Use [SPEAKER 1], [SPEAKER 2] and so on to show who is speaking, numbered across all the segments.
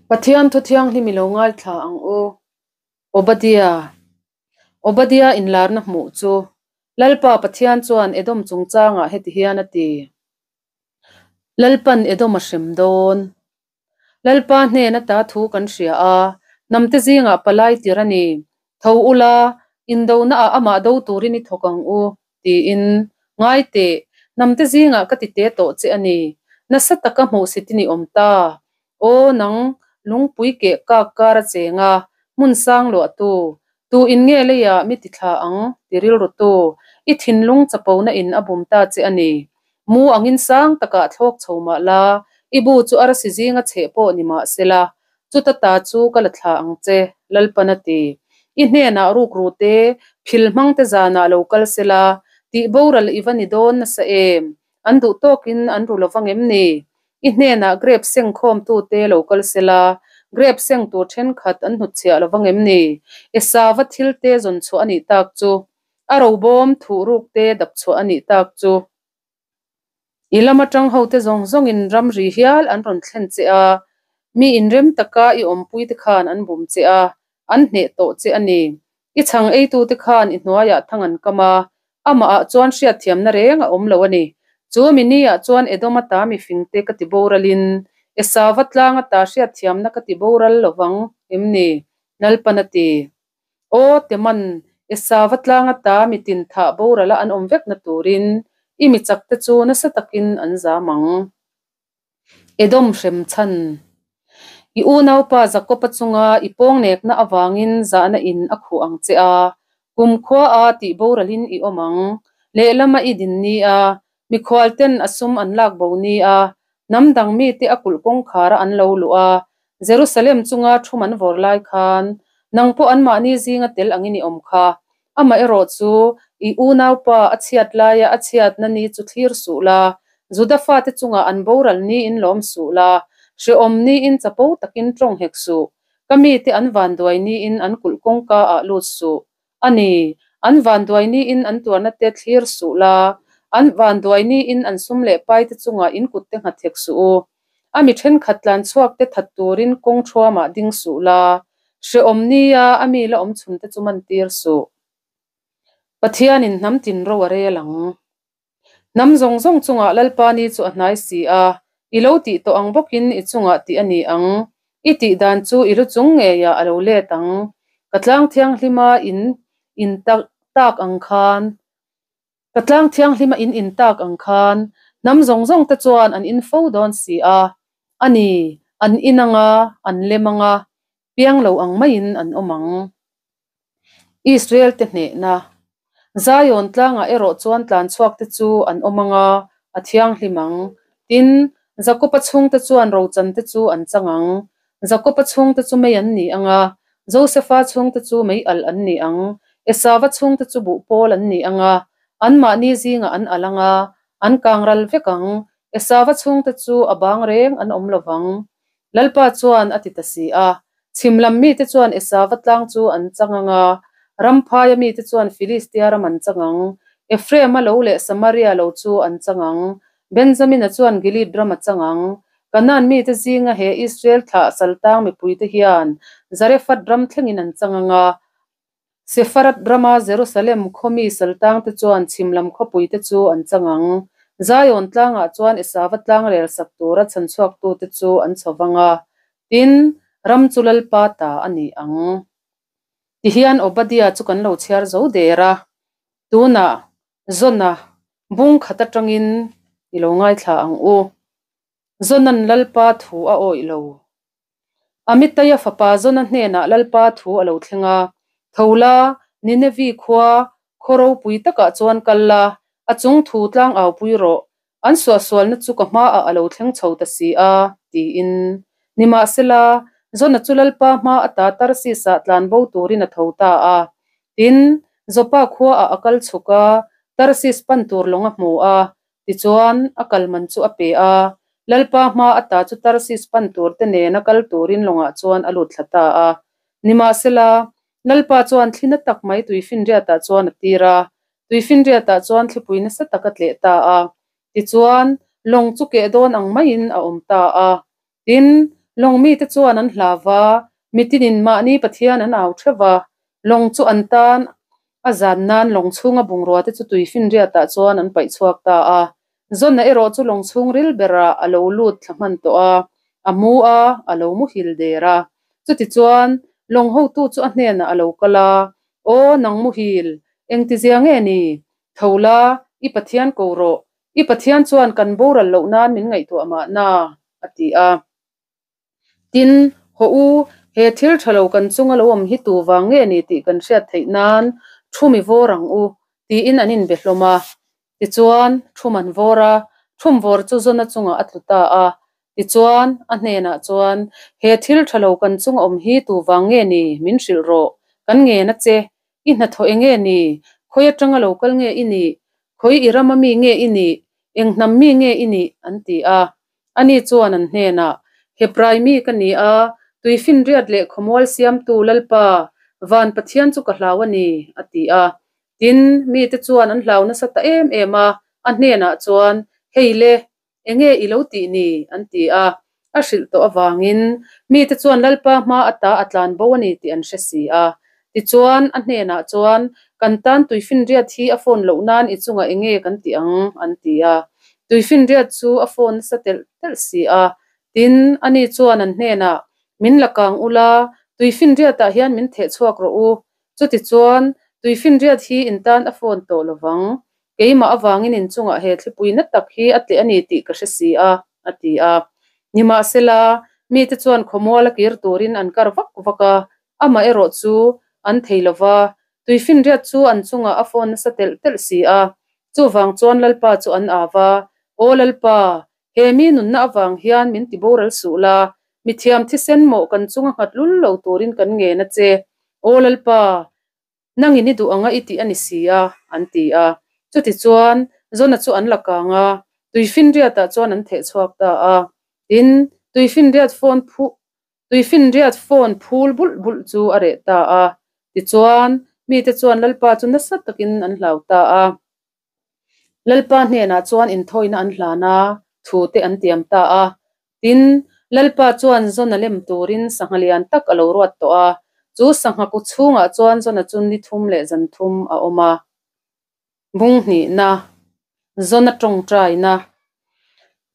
[SPEAKER 1] Pathian thu thianghlim i lo ngaithla ang u. Obadia. Obadia inlarna hmuh chu Lalpa Pathian chuan Edom chungchangah heti hian a ti, Lalpan Edom a hrem dawn. Lalpa hnen ata thu kan hria a, hnamte zingah palai tir a ni. Tho ula, indonaah amah do turin i thawk ang u, tiin. Ngai teh, hnamte zingah ka ti te tawh che a ni. Nasa taka hmuhsitin i awm ta. Aw nang, lungpui keh kak kar a cheng a, hmun sang luahtu, tu in nge leiah mi ti thla ang, ti rilrutu, i thinlung chapona in a bum ta che a ni. Mu angin sang takah thlawk chho mah la, i bu chu arsi zinga chheh pawh ni mah sela, chuta ta chu ka la thla ang che, Lalpan a ti. I hnenah rukru te, phil hmang te zanah lo kal sela, tih boral i va ni dawn nasa em? An duh tawkin an ru lo vang em ni? I hnenah grep seng khawmtute lo kal sela, grep seng tur thenkhat an hnutchhiah lo vang em ni? Esava thil te zawn chhuah a nih tak chu. A robawm thuh ruk te dap chhuah a nih tak chu. I lam atang hote zawng zawngin ramri hial an rawn thlen che a, mi inrem taka i awmpui te khan an bum che a, an hneh tawh che a ni. I chhang eitute khan i hnuaiah thang an kam a, amahah chuan hriatthiamna reng a awm lo a ni. Chu mi niah chuan Edom ata mifingte ka ti boralin, Esava tlang ata hriatthiamna ka ti boral lo vang em ni? Lalpan a ti. Aw Teman, Esava tlang ata mitin thah borala an awm vekna turin i mi chakte chu nasa takin an zam ang. Edom hrem chhan. I unaupa Jakob-a chunga i pawngnekna avangin zahna in a khuh ang che a, kumkhua-a tih boralin i awm ang. Lehlama i din ni a, mikhualten a sum an lak bo ni a, hnam dang mite a kulh kawngkhara an lo luh a, Jerusalem chunga thum an vawr lai khan nang pawh anmahni zinga tel angin i awm kha. Amaherawh chu, i unaupa a chhiat laia a chhiatna ni chu thlir suh la, Juda fate chungah an boral niin lawm suh la, hrehawm niin chapo takin tawng hek suh. Ka mite an vanduai niin an kulh kawngka ah lut suh. A ni, an vanduai niin an tuarna te thlir suh la, an vanduai niin an sum leh pai te chungah in kut te nghat hek suh u. A mi thenkhat tlan chhuak te that turin kawng thuamah ding suh la, hrehawm nia a mi la awm chhun te chu man tir suh. Pathianin hnam tin ro a rel ang. Hnam zawng zawng chungah Lalpa ni chu a hnai si a, i lo tih tawh ang bawkin i chungah tih a ni ang. I tih dan chu i lu chung ngeiah a lo let ang. Ka tlang thianghlima in in tak tak ang khan. Ka tlang thianghlima in in tak ang khan hnam zawng zawng te chuan an in fo dawn si a, a ni, an in ang a, an lem ang a, piang lo ang maiin an awm ang. Israel te hnehna. Zion tlangah erawh chuan tlan chhuak te chu an awm ang a, a thianghlim ang. Tin, Jakob-a chhungte chuan rochan te chu an chang ang. Jakob-a chhungte chu mei an ni ang a, Josefa chhungte chu mei alh an ni ang. Esava chhungte chu buh pawl an ni ang a, anmahni zingah an alh ang a, an kang ral vek ang. Esava chhungte chu a bang reng an awm lo vang. Lalpa chuan a ti ta si a. Chhim lam mite chuan Esava tlang chu an chang ang a, ram phaia mite chuan Filistia ram an chang ang. Ephraim-a lo leh Samaria lo chu an chang ang. Benjamina chuan Gilead ram a chang ang. Kanaan mite zinga he Israel thlah saltang mipuite hian Zarephath ram thlengin an chang ang a. Sepharad rama Jerusalem khaw mi saltangte chuan chhim lam khawpuite chu an chang ang. Zion tlangah chuan Esava tlang rel sak tura chhanchhuaktute chu an chho vang a. Tin, ram chu Lalpa ta a ni ang. Tihian Obadiah chu kan lo chhiar zo der a. Tunah Zona bung khat atangin i lo ngaithla ang u. Zona'n Lalpa thu a awih lo. Amittaia fapa Zona hnenah Lalpa thu a lo thleng a, Tho la, Ninevi khua, khaw ropui takah chuan kal la, a chung thu tlang au pui rawh, an suahsualna chu ka hmaah a lo thleng chho ta si a, tiin. Nimahsela, Zona chu Lalpa hma ata Tarsis-ah tlan bo turin a tho ta a. Tin, Joppa khuaah a kal chhuk a, Tarsis pan tur lawng a hmu a, Tichuan, a kal man chu a pe a, Lalpa hma ata chu Tarsis pan tur te nena kal turin lawngah chuan a lut thla ta a. Nimahsela, Lalpa chuan thli na tak mai tuifinriatah chuan a tir a, tuifinriatah chuan thlipui nasa tak a tleh ta a. Tichuan, lawng chu keh dawn ang maiin a awm ta a. Tin, Lawng mite chuan an hlau va, mitinin mahni pathian an au theuh va. Lawng chu an tan a zan nan lawng chhunga bungrua te chu tuifinriatah chuan an paih chhuak ta a. Zona erawh chu lawng chhungril berah a lo lut thla hman tawh a, a mu a, a lo muhil der a. Chutichuan, lawng hotu chu a hnenah a lo kal a, Aw, nang muhil, engtizia nge ni? Tho la, i Pathian ko rawh. I Pathian chuan kan boral loh nan min ngaihtuah mahna, a ti a. Tin, hawh u, he thil tha lo kan chunga lo awm hi tu vang nge ni tih kan hriat theih nan thu mi vawr ang u, tiin an inbe hlawm a. Tichuan, thum an vawr a, thum vawr chu Zona chungah a tlu ta a. Tichuan, a hnenah chuan, He thil tha lo kan chunga awm hi tu vang nge ni, min hrilh rawh, kan ngen a che. I hnathawh eng nge ni? Khawi atanga lo kal nge i nih? Khawi i rama mi nge i nih? Eng hnam mi nge i nih? an ti a. Ani chuan an hnenah, Hebrai mi ka ni a, tuifinriat leh khawmual siamtu Lalpa, van Pathian chu ka hlau a ni, a ti a. Tin, mite chuan an hlau nasa ta em em a, a hnenah chuan, Hei le, enge i lo tih ni? an ti a. A hrilh tawh avangin mite chuan Lalpa hma ata a tlan bo a ni tih an hre si a. Tichuan, a hnenah chuan, Kan tan tuifinriat hi a phone loh nan i chungah enge kan tih ang? an ti a. Tuifinriat chu a phone nasa telh telh si a. Tin, ani chuan an hnenah, Min la kang ula, tuifinriatah hian min theh chhuak rawh u. Chutichuan, tuifinriat hi in tan a phone tawh lo vang. Keimah avangin in chungah he thlipui na tak hi a tleh a ni tih ka hre si a, a ti a. Nimahsela, mite chuan khawmual a kir turin an kar vak vak a, amah erawh chu an thei lo va, tuifinriat chu an chungah a fawn nasa telh telh si a. Chuvang chuan Lalpa chu an au va, Aw Lalpa, he mi nunna avang hian min ti boral suh la, mithiam thisen mawh kan chunga nghat lul lo turin kan ngen a che. Aw Lalpa, Nangin i duh anga i tih a ni si a, an ti a. Chutichuan, Zona chu an la kang a, tuifinriatah chuan an theh chhuak ta a. Tin, tuifinriat phone phu tuifinriat phone phul bulh bulh chu a reh ta a. Tichuan, mite chuan Lalpa chu nasa takin an hlau ta a. Lalpa hnenah chuan inthawina an hlan a, thu te an tiam ta a. Tin, Lalpa chuan Zona lem turin sangha lian tak a lo ruat tawh a, chu sangha ku chhungah chuan Zona chu ni thum leh zan thum a awm a. Bung hnihna, Zona tawngtaina.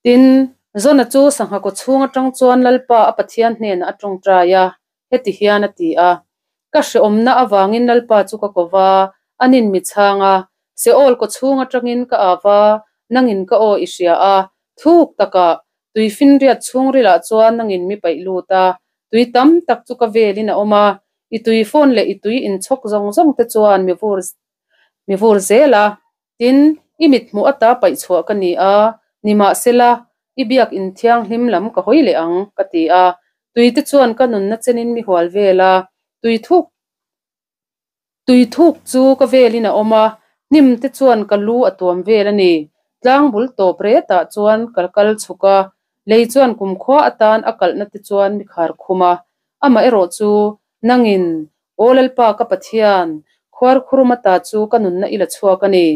[SPEAKER 1] Tin, Zona chu sangha kaw chhung atang chuan Lalpa a Pathian hnenah a tawngtai a, heti hian a ti a, Ka hrehawmna avangin Lalpa chu ka ko va, a nin mi chhang a, Seol kaw chhung atangin ka au va, nangin ka aw i hria a, thuk takah, tuifinriat chhungrilah chuan nangin mi paih lut a, tui tam tak chu ka velin a awm a, i tui fawn leh i tui inchhawk zawng zawng te chuan mi vur mi vur zel a. Tin, i mithmuh ata paih chhuah ka ni a, nimahsela, i biak inthianghlim lam ka hawi leh ang, ka ti a. Tuite chuan ka nunna chenin mi hual vel a, tui thuk tui thuk chu ka velin a awm a, hnim te chuan ka lu a tuam vel a ni. Tlang bul tawp retah chuan ka kal chhuk a, lei chuan kumkhua atan a kalhna te chuan mi khar khum a. Amaherawh chu, nangin, Aw Lalpa ka Pathian, khuarkhurum ata chu ka nunna i la chhuak a ni.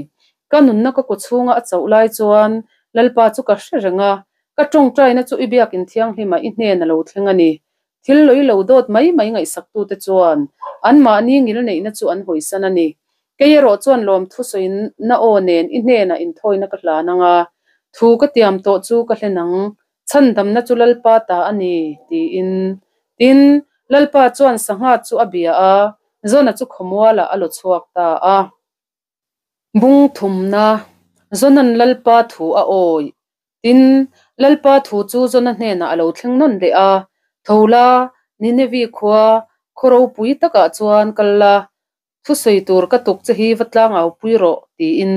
[SPEAKER 1] Ka nunna ka ku chhunga a chauh lai chuan Lalpa chu ka hre reng a, ka tawngtaina chu i biakin thianghlimah i hnen a lo thleng a ni. Thil lawih lo dawt mai mai ngaihsaktute chuan anmahni ngilneihna chu an hawisan a ni. Kei erawh chuan lawmthu sawina aw nen i hnenah inthawina ka hlan ang a, thu ka tiam tawh chu ka hlen ang. Chhandamna chu Lalpa ta a ni, tiin. Tin, Lalpa chuan sangha chu a bia a, Zona chu khawmualah a law chhuak ta a. Bung thumna, Zona'n Lalpa thu a awih. Tin, Lalpa thu chu Zona hnenah a lo thleng nawn leh a, Tho la, Ninevi khua, khaw ropui takah chuan kal la, Thusawi tur ka tuk che hi va tlang au pui rawh, tiin.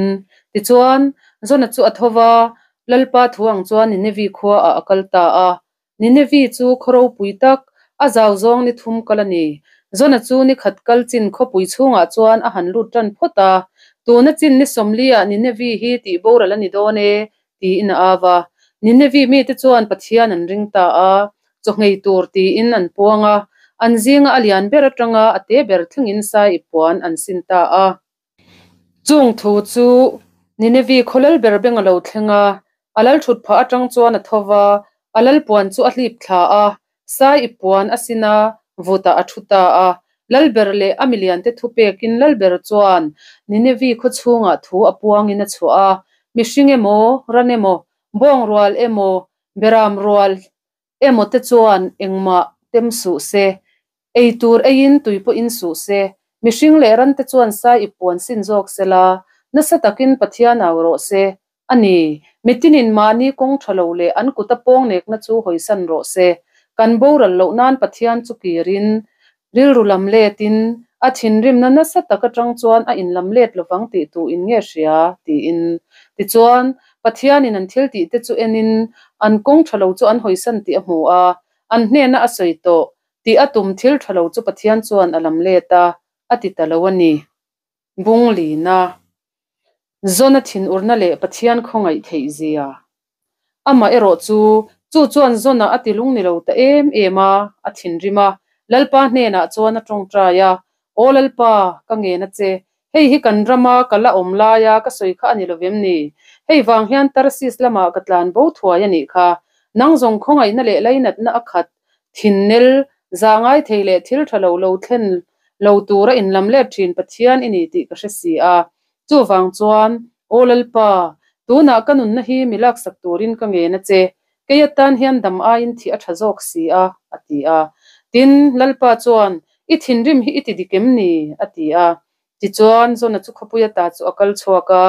[SPEAKER 1] Tichuan, Jona chu a tho va, Lalpa thu ang chuan Ninevi khuaah a kal ta a. Ninevi chu khaw ropui tak, a zau zawng ni thum kal a ni. Jona chu ni khat kal chin khawpui chhungah chuan a han lut tan phawt a. Tuna chin ni sawmliah Ninevi hi tih boral a ni dawn e, tiin a au a. Ninevi mite chuan Pathian an ring ta a, chawhngei tur tiin an puang a, an zinga a lian ber atanga a te ber thlengin sai i puan an sin ta a. Chung thu chu Ninevi khaw lal ber beng a lo thleng a, a lal thut phah atang chuan a tho va, a lal puan chu a hlip thla a. Sai i puan a sin a, vutah a thu ta a. Lalber leh a miliante thupekin Lalber chuan Ninevi khaw chhungah thu a puangin a chhuah a, Mihring emaw, ran emaw, bawng rual emaw, beram rual emaw te chuan engmah tem suh se, ei tur eiin tui pawh in suh se, mihring leh ran te chuan sai i puan sin zawk se la, nasa takin Pathian au rawh se. A ni, mitinin mahni kawng tha lo leh an kuta pawng nekna chu hawisan rawh se. Kan boral loh nan Pathian chu kirin, rilru lam letin, a thinrimna nasa tak atang chuan a inlam let lovang tih tu in nge hria? tiin. Tichuan, Pathianin an thil tihte chu enin an kawng tha lo chu an hawisan tih a hmu a, an hnena a sawi tawh tih a tum thil tha lo chu Pathian chuan a lam let a, a ti ta lo a ni. Bung lina, Zona thinurna leh Pathian khawngaih theih zia. Amah erawh chu, chu chuan Zona a ti lung ni lo ta em em a, a thinrim a, Lalpa hnenah chuan a tawngtai a, Aw Lalpa, ka ngen a che, hei hi kan rama ka la awm laia ka sawi kha a ni lo vem ni? Hei vang hian Tarsis lamah ka tlan bo thuai a nih kha. Nang zawng khawngaihna leh lainatna a khat Thinnel, za ngai thei leh thil tha lo lo thlen lo tura inlam let thin Pathian i ni tih ka hre si a. Chuvang chuan, Aw Lalpa, tunah ka nunna hi mi laksak turin ka ngen a che, kei atan hian dam aiin thih a tha zawk si a, a ti a. Tin, Lalpa chuan, I thinrim hi i ti dik em ni? a ti a. Tichuan, Jona chu khawpui ata chu a kal chhuak a.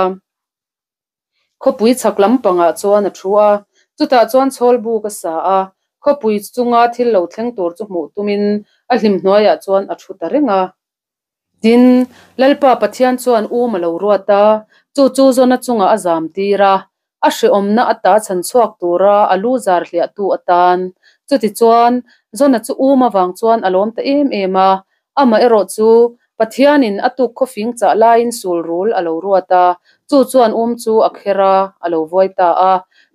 [SPEAKER 1] Khawpui chhak lampangah chuan a thu a, chutah chuan chhawl buk a sa a, khawpui chunga thil lo thleng tur chu hmuh tumin a hlim hnuaiah chuan a thu ta reng a. Tin, Lalpa Pathian chuan um a lo ruat a, chu chu Jona chungah a zam tir a, a hrehawmna ata chhan chhuak tura a lu zar hliahtu atan. Chutichuan, Jona chu um avang chuan a lawm ta em em a, Amaherawh chu, Pathianin a tuk khawfing chah laiin sul rul a lo ruat a, chu chuan um chu a kher a, a lo vuai ta a.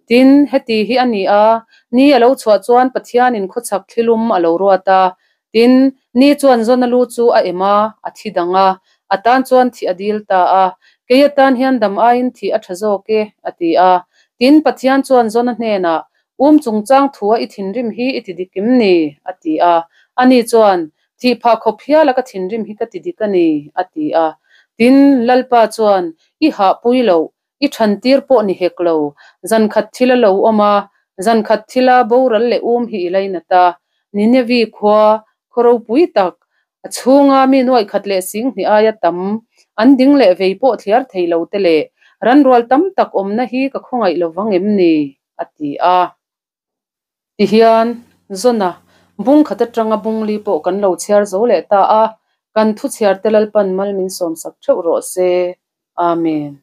[SPEAKER 1] Tin, heti hi a ni a, ni a lo chhuah chuan Pathianin khawchhak thlilum a lo ruat a. Tin, ni chuan Jona lu chu a em a, a thi dang a, a tan chuan thih a dil ta a. Kei atan hian dam aiin thih a tha zawk e, a ti a. Tin, Pathian chuan Jona hnenah, Um chungchang thua i thinrim hi i ti dik em ni? a ti a. Ani chuan, Thih phah khawp hiala ka thinrim hi ka ti dik a ni, a ti a. Tin, Lalpa chuan, I hahpui loh, i thantir pawh ni hek lo, zankhat thil a lo awm a, zankhat thila boral leh um hi i lainat a. Ninevi khua, khaw ropui tak, a chhunga mi nuaihkhat leh singhnih aia tam, an ding leh vei pawh thliar thei lo te leh ranrual tam tak awmna hi ka khawngaih lo vang em ni? a ti a. Tihian, Zona, bung khat atanga bung li pawh kan lo chhiar zo leh ta a, kan thu chhiarte Lalpan mal min sawmsak theuh rawh se. Amen.